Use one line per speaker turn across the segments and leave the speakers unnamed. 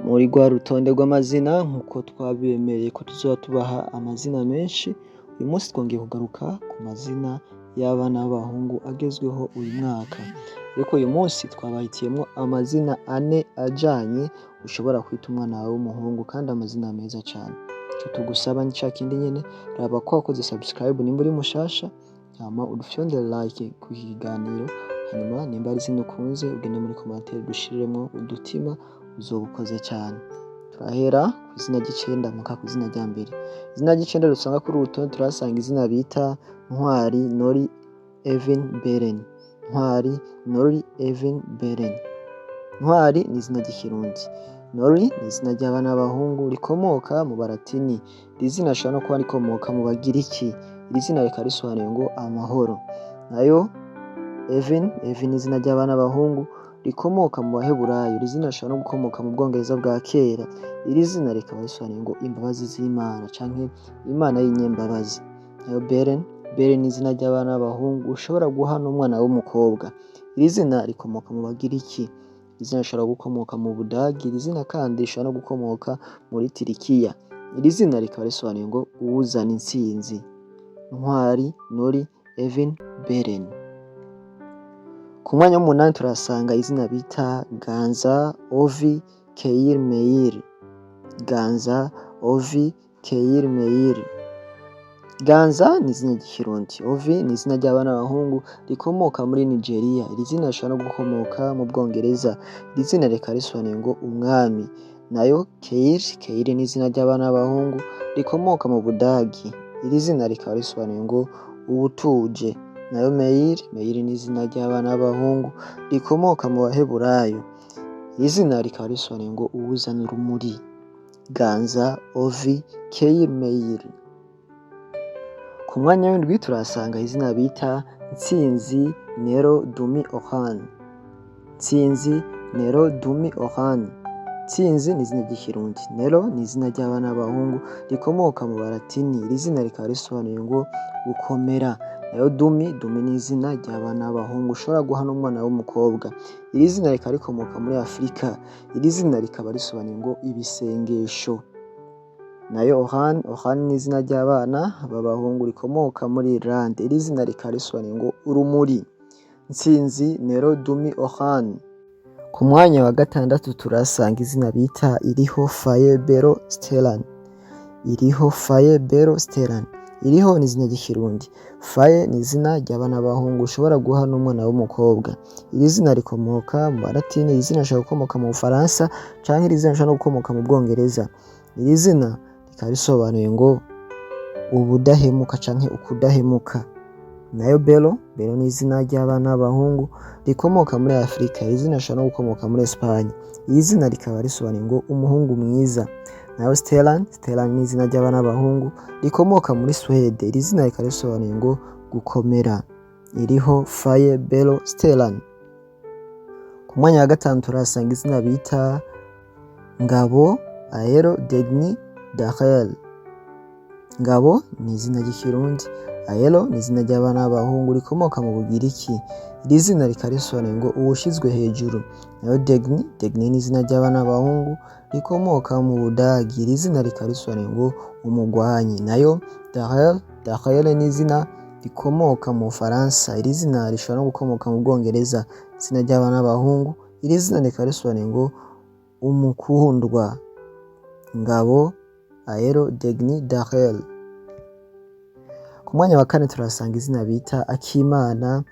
Muri rwa rutonde rw'amazina, nk'uko twabemereye ko tuzoba tubaha amazina menshi, uyu munsi twongeye kugaruka ku mazina y'abana b'abahungu agezweho uyu mwaka. Ariko uyu munsi twabahitiyemwo amazina ane ajanye ushobora kwita umwana wawe w'umuhungu, kandi amazina meza cane. Ico tugusaba ni ca kindi nyene: raba ko wakoze subscribe nimba uri mushasha, hama udufyondere like ku kiganiro, hanyuma nimba ari izina ukunze ugende muri commentaire dushiriremwo udutima, uzoba ukoze cane. Turahera ku izina ry'icenda mpaka ku izina rya mbere. Izina ry'icenda dusanga kuri uru rutonde, turahasanga izina bita Ntwari Nori Evin Beren. Ntwari Nori Evin Beren. Ntwari ni izina ry'Ikirundi. Nori ni izina ry'abana b'abahungu rikomoka mu Balatini. Iri zina rishobora no kuba rikomoka mu Bagiriki. Iri zina rikaba risobanuye ngo amahoro. Nayo Evin, Evin ni izina ry'abana b'abahungu rikomoka mu Baheburayo. Iri zina rishobora no gukomoka mu Bwongereza bwa kera. Iri zina rikaba risobanuye ngo imbabazi z'Imana canke Imana y'inyembabazi. Nayo Beren, Beren ni izina ry'abana b'abahungu ushobora guha n'umwana w'umukobwa. Iri zina rikomoka mu Bagiriki. Iri zina rishobora gukomoka mu Budagi. Iri zina kandi rishobora no gukomoka muri Turikiya. Iri zina rikaba risobanuye ngo uwuzana intsinzi. Ntwari Nori Evin Beren. Ku mwanya w'umunani turahasanga izina bita Ganza Ovi Keir Meir. Ganza Ovi Keir Meir. Ganza ni izina ry'Ikirundi. Ovi ni izina ry'abana b'abahungu rikomoka muri Nigeria. Iri zina rishobora no gukomoka mu Bwongereza. Iri zina rikaba risobanuye ngo umwami. Nayo Keir, Keir ni izina ry'abana b'abahungu rikomoka mu Budagi. Iri zina rikaba risobanuye ngo uwutuje. Nayo Meir, Meir ni izina ry'abana b'abahungu rikomoka mu Baheburayo. Iri zina rikaba risobanuye ngo uwuzana urumuri. Ganza Ovi Keir Meir. Ku mwanya w'indwi turahasanga izina bita Ntsinzi Nero Dumi Ohan. Ntsinzi Nero Dumi Ohan. Ntsinzi ni izina ry'Ikirundi. Nero ni izina ry'abana b'abahungu rikomoka mu Balatini. Iri zina rikaba risobanuye ngo gukomera. Nayo Dumi, Dumi ni izina ry'abana b'abahungu ushobora guha n'umwana w'umukobwa. Iri zina rikaba rikomoka muri Afurika. Iri zina rikaba risobanuye ngo ibisengesho. Nayo Ohan, Ohan ni izina ry'abana b'abahungu rikomoka muri Irlande. Iri zina rikaba risobanuye ngo urumuri. Ntsinzi Nero Dumi Ohan. Ku mwanya wa gatandatu turahasanga izina bita Iriho Faye Bero Stellan. Iriho Faye Bero Stellan. Iriho ni izina ry'Ikirundi. Faye ni izina ry'abana b'abahungu ushobora guha n'umwana w'umukobwa. Iri zina rikomoka mu Balatini, iri zina rishobora gukomoka mu Bufaransa canke iri zina rishobora no gukomoka mu Bwongereza. Iri zina rikaba risobanuye ngo ubudahemuka canke ukudahemuka. Nayo Belo, Belo ni izina ry'abana b'abahungu rikomoka muri Afurika. Iri zina rishobora no gukomoka muri Espagne. Iri zina rikaba risobanuye ngo umuhungu mwiza. Nayo Stellan, Stellan ni izina ry'abana b'abahungu rikomoka muri Suède. Iri zina rikaba risobanuye ngo gukomera. Iriho Faye Belo Stellan. Ku mwanya wa gatanu turahasanga izina bita Ngabo Aero Degni Darel. Ngabo ni izina ry'Ikirundi. Aero ni izina ry'abana b'abahungu rikomoka mu Bugiriki. Iri zina rikaba risobanuye ngo uwushizwe hejuru. Nayo Degni, Degni ni izina ry'abana b'abahungu rikomoka mu Budagi. Iri zina rikaba risobanuye ngo umugwanyi. Nayo Darel, Darel ni izina rikomoka mu Bufaransa. Iri zina rishobora no gukomoka mu Bwongereza. Izina ry'abana b'abahungu. Iri zina rikaba risobanuye ngo umukundwa. Ngabo Aero Degni Darel. Ku mwanya wa kane turahasanga izina bita Akimana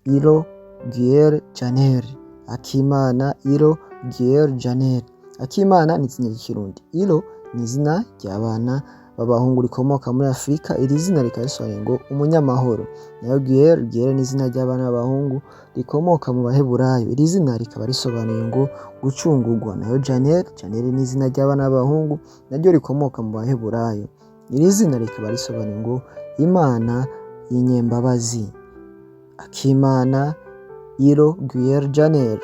Iro Guer Janer. Akimana Iro Guer Janer. Akimana ni izina ry'Ikirundi. Iro ni izina ry'abana b'abahungu rikomoka muri Afurika. Iri zina rikaba risobanuye ngo umunyamahoro. Nayo Guer, Guer ni izina ry'abana b'abahungu rikomoka mu Baheburayo. Iri zina rikaba risobanuye ngo gucungurwa. Nayo Janer, Janer ni izina ry'abana b'abahungu naryo rikomoka mu Baheburayo. Iri zina rikaba risobanuye ngo Imana y'inyembabazi. Akimana Iro Guer Janer.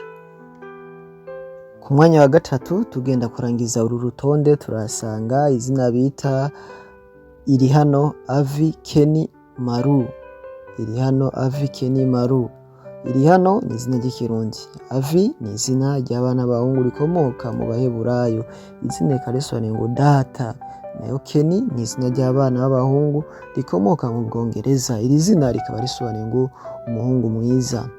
Ku mwanya wa gatatu, tugenda kurangiza uru rutonde, turahasanga izina bita iri hano Avi Keni Maru. Iri hano Avi Keni Maru. Iri hano ni izina ry'Ikirundi. Avi ni izina ry'abana b'abahungu rikomoka mu Baheburayo. Izina rikaba risobanuye ngo data. Nayo Kenny ni izina ry'abana b'abahungu rikomoka mu Bwongereza. Iri zina rikaba risobanuye ngo umuhungu mwiza.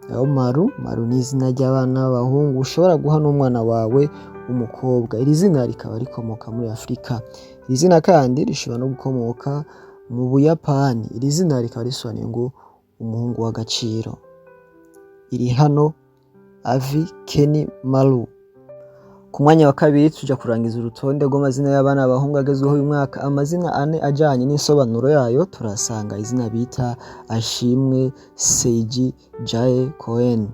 Nayo Maru, Maru ni izina ry'abana b'abahungu ushobora guha n'umwana wawe w'umukobwa. Iri zina rikaba rikomoka muri Afurika. Iri zina kandi rishobora no gukomoka mu Buyapani. Iri zina rikaba risobanuye ngo umuhungu w'agaciro. Iri hano Avi Kenny Maru. Ku mwanya wa kabiri tuja kurangiza urutonde rw'amazina y'abana b'abahungu agezweho uyu mwaka. Amazina ane ajanye n'insobanuro yayo, turasanga izina bita Ashimwe Seiji Jae Cohen.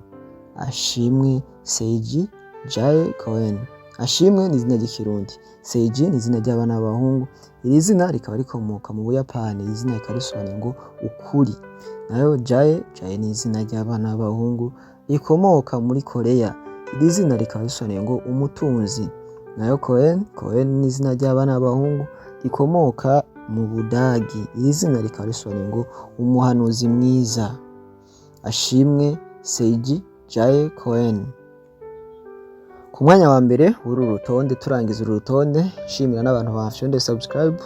Ashimwe Seiji Jae Cohen. Ashimwe ni izina ry'Ikirundi. Seiji ni izina ry'abana b'abahungu. Iri zina rikaba rikomoka mu Buyapani. Iri zina rikaba risobanuye ngo ukuri. Nayo Jae, Jae ni izina ry'abana b'abahungu rikomoka muri Korea. Iri zina rikaba risobanuye ngo umutunzi. Nayo Cohen, Cohen ni izina ry'abana b'abahungu rikomoka mu Budagi. Iri zina rikaba risobanuye ngo umuhanuzi mwiza. Ashimwe Seiji Jae Cohen. Ku mwanya wa mbere w'uru rutonde, turangiza uru rutonde, nshimira n'abantu bafyondeye subscribe,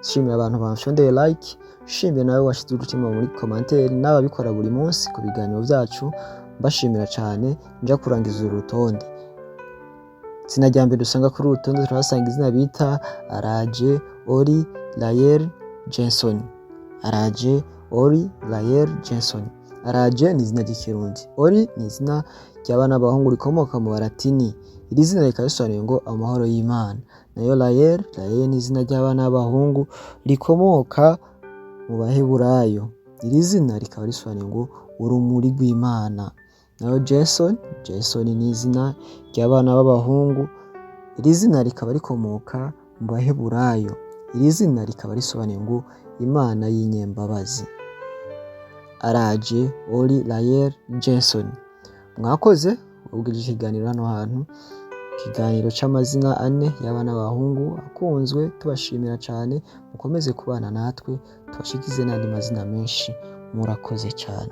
nshimira abantu bafyondeye like, nshimira nawe washize udutima muri commentaire n'ababikora buri munsi ku biganiro byacu, mbashimira cyane. Nja kurangiza uru rutonde. Izina rya mbere dusanga kuri uru rutonde, turahasanga izina bita Araje Ori Layer Jenson. Araje Ori Layer Jenson. Araje ni izina ry'Ikirundi. Ori ni izina ry'abana b'abahungu rikomoka mu Balatini. Iri zina rikaba risobanuye ngo amahoro y'Imana. Nayo Layer, Layer ni izina ry'abana b'abahungu rikomoka mu Baheburayo. Iri zina rikaba risobanuye ngo urumuri rw'Imana. Nayo Jason, Jason ni izina ry'abana b'abahungu. Iri zina rikaba rikomoka mu Baheburayo. Iri zina rikaba risobanuye ngo Imana y'inyembabazi. Araje Ori Layer Jason. Mwakoze ubwije ikiganiro hano hantu, ikiganiro c'amazina ane y'abana b'abahungu akunzwe. Tubashimira cyane, mukomeze kubana natwe, tubashikize n'andi mazina menshi. Murakoze cyane.